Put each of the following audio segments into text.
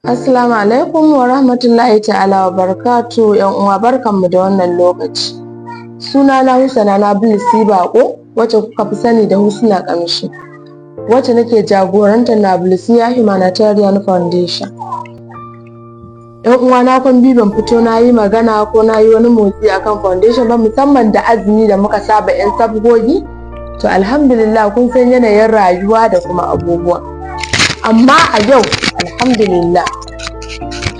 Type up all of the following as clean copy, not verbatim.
Assalamu alaikum wa rahmatullahi ta'ala wa barakatuhu. 'Yan uwa, barkanmu da wannan lokaci. Sunana Hussaina Nabilisi Baƙo, wacce kuka fi sani da Husna Ƙamshi, wacce nake jagorantar Nabilisiya Humanitarian Foundation. 'Yan uwa, na kwan biyu ban fito na yi magana ko na yi wani motsi akan foundation ba, musamman da azumi da muka saba 'yan sabgogi. To, alhamdulillah, kun san yanayin rayuwa da kuma abubuwa. Amma a yau, alhamdulillah,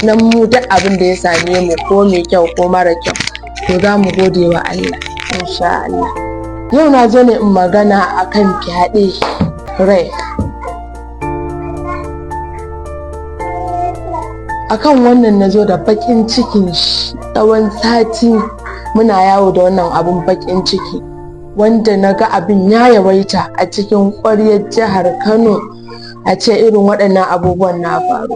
nan mu duk abin da ya same mu, ko mai kyau ko mara kyau, to za mu gode wa Allah, insha Allah. Yau na zo ne in magana akan fyaɗe, rape. Akan wannan na zo da baƙin cikin shi, tsawon sati muna yawo da wannan abun baƙin ciki, wanda na ga abin ya yawaita a cikin ƙwaryar jihar Kano, a ce irin waɗannan abubuwan na faru.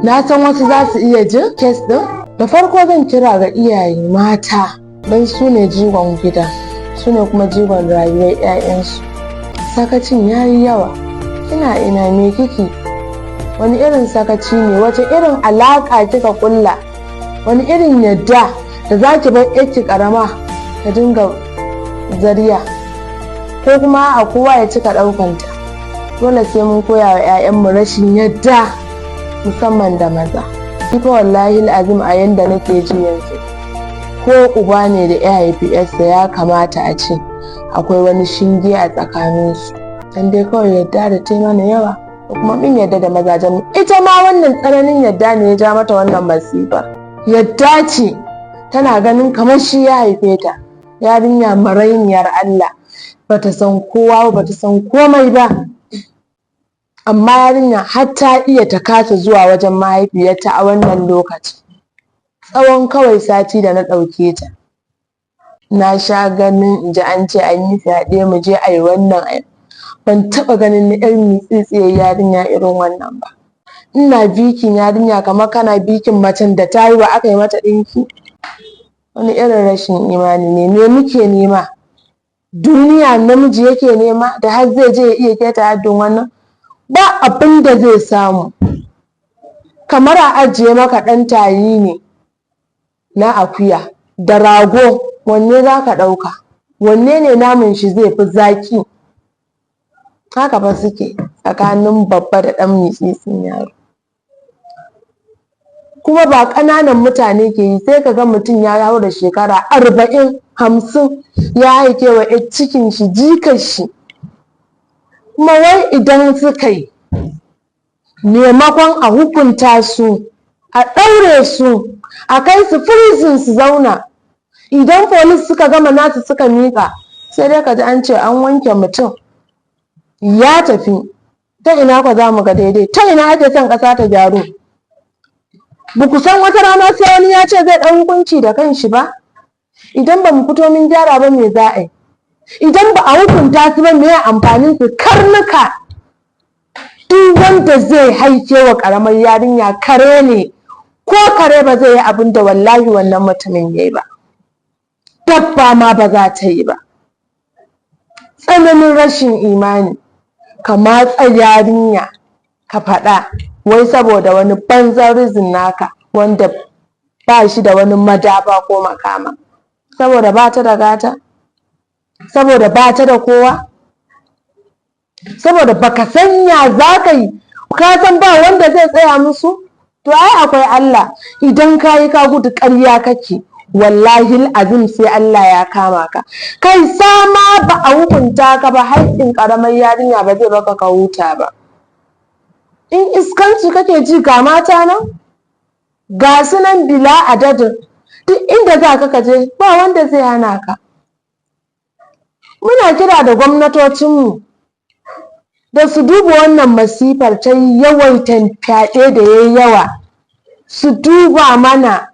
Na san wasu za su iya jin case ɗin. Da farko zan kira ga iyaye mata, don su ne jigon gida, su ne kuma jigon rayuwar 'ya'yansu. Sakacin ya yi yawa. Kina ina? Me kike? Wani irin sakaci ne? Wace irin alaƙa kika ƙulla? Wani irin yadda da za ki bar 'yarki ƙarama ta dinga zariya, ko kuma a kowa ya cika ɗaukanta? Dole sai mun koya wa 'ya'yanmu rashin yadda, musamman da maza. Ni fa, wallahi azim, a yanda nake ji yanzu, ko uba ne da ya haifi 'yarsa, ya kamata a ce akwai wani shinge a tsakaninsu, dan dai kawai yadda da ta mana yawa, ko kuma min yadda da mazajen mu. Ita ma wannan tsananin yadda ne ya ja mata wannan masifa. Yadda ce, tana ganin kamar shi ya haife ta. Yarinya marainiyar Allah, bata san kowa ba, bata san komai ba, amma yarinya har ta iya ta kasa zuwa wajen mahaifiyarta a wannan lokacin, tsawon kawai sati da na ɗauke ta. Na sha ganin in ji an ce an yi fyaɗe, mu je a yi wannan, ban taɓa ganin na 'yar mitsitsiyar yarinya irin wannan ba. Ina bikin yarinya kamar kana bikin macen da ta haihu aka yi mata ɗinki. Wani irin rashin imani ne? Me muke nema? Duniya namiji yake nema da har zai je ya iya keta haddin wannan? Ba abin da zai samu. Kamar a ajiye maka ɗan tayi ne na akuya da rago, wanne za ka ɗauka? Wanne ne naman shi zai fi zaƙi? Haka fa suke tsakanin babba da ɗan mitsitsin yaro. Kuma ba ƙananan mutane ke yi, sai ka ga mutum ya haura shekara 40, 50, ya haike wa 'yar cikin shi, jikar shi. Kuma wai idan suka yi, maimakon a hukunta su, a ɗaure su, a kai su prison su zauna, idan police suka gama nasu suka miƙa, sai dai ka ji an ce an wanke mutum ya tafi. Ta ina kwa za mu ga daidai? Ta ina ake son ƙasa ta gyaru? Ba ku san wata rana sai wani ya ce zai ɗau hukunci da kanshi ba? Idan ba mu fito mun gyara ba, me za a yi? Idan ba a hukunta su ba, me amfanin su? Karnuka! Duk wanda zai haike wa ƙaramar yarinya, kare ne. Ko kare ba zai yi abin da wallahi wannan mutumin ya yi ba, dabba ma ba za ta yi ba. Tsananin rashin imani, ka matsa yarinya, ka faɗa wai saboda wani banzan reason naka wanda ba shi da wani madafa ko makama, saboda ba ta da gata, saboda ba ta da kowa, saboda baka san ya za ka yi, ka san ba wanda zai tsaya musu. To, ai akwai Allah. Idan ka yi ka gudu, ƙarya kake. Wallahi azim, sai Allah ya kama ka. Kai sama ba a hukunta ka ba, haƙƙin ƙaramar yarinya ba zai baka ka huta ba. In iskanci kake ji, ga mata nan, ga su nan bila adadin. Duk inda za ka je, ba wanda zai hana ka. Muna kira da gwamnatocinmu da su duba wannan masifar ta yawaitan fyaɗe da yayi yawa, su duba mana.